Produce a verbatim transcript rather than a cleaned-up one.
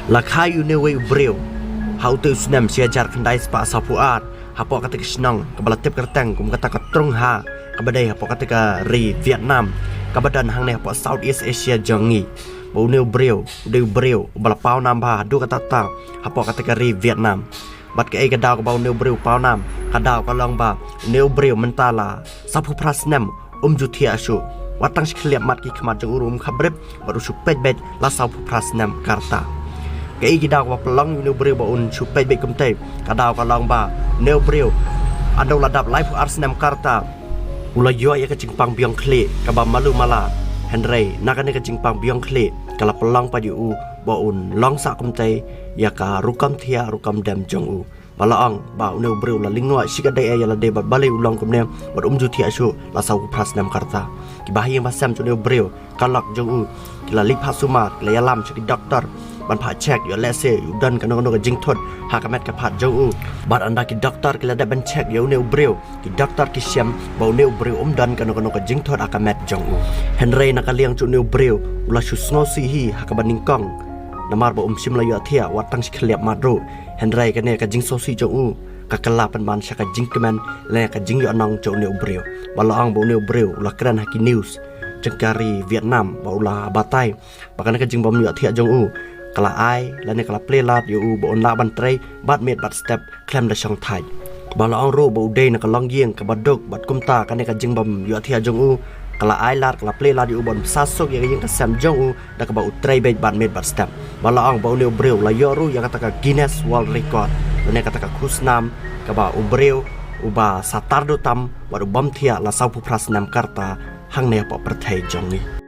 La kha ïa une uwei u briew ha utei u snem shi hajar khyndai spah sawphew ar hapoh katei ka shnong kaba la tip kyrteng kum kata ka Trung Ha, kaba dei hapoh katei ka ri Vietnam, kaba don hangne hapoh Southeast Asia jong ngi. Ba une u briew u dei u briew uba la paw nam bha haduh katta katta hapoh katei ka ri Vietnam. Bad kaei ka daw kaba une u briew u paw nam? Ka daw ka long ba une u briew mynta la sawphew phra snem, um ju thiah shuh. Wat tang shi khylliap mat ki khmat jong u ruh um khapbrip, bad u shu peit beit la sawphew phra snem ka rta. Kaei ka daw kaba pynlong ïa une u briew ba un shu peit beit kumtei? Ka daw ka long ba une u briew, ynda u la dap laiphew ar snem ka rta, u la ïoh ïa ka jingpang biang khlieh kaba malu mala. Hynrei na kane ka jingpang biang khlieh ka la pynlong pat ïa u ba un long sah kumtei ïa ka rukom thiah rukom dem jong u. Ba la ong ba une u briew u la lyngngoh shikatdei ïa lade bad balei u long kumne, bad um ju thiah shuh la sawphew phra snem ka rta. Kiba ha ïing ba sem jong une u briew, ka lok jong u, ki la leit phah sumar, ki la ïalam sha ki doktor ban phah check ïoh lehse u don kano kano ka jingthut ha ka met ka phad jong u. Bad ynda ki doktor ki la dep ban check ïa une u briew, ki doktor ki shem ba une u briew um don kano kano ka jingthut ha ka met jong u. Hynrei na ka liang jong une u briew, u la shu sngewsih hi ha kaba nyngkong, namar ba um shym la ïoh thiah wat tang shi khylliap mat ruh. Hynrei kane ka jingsngewsih jong u ka kylla pynban sha ka jingkmen lane ka jingïohnong jong une u briew. Ba la ong ba une u briew u la kren ha ki news jong ka ri Vietnam ba u la batai ba kane ka jingbym ïoh thiah jong u ka la ai lane ka la plie lad ïa u ba un lah ban trei bad miet bad step khlem da shong thait. Ba la ong ruh ba u dei na ka longïing kaba duk, bad kumta kane ka jingbym ïoh thiah jong u ka la ai lad, ka la plie lad ïa u ban pynshah suk ïa ka ïing ka sem jong u da kaba u trei beit bad miet bad step. Ba la ong ba une u briew u la ïoh ruh ïa kata ka Guinness World Record, lane kata ka khusnam kaba u briew uba sa tar dewtam bad u bym thiah la sawphew phra snem ka rta hangne hapoh pyrthei jong ngi.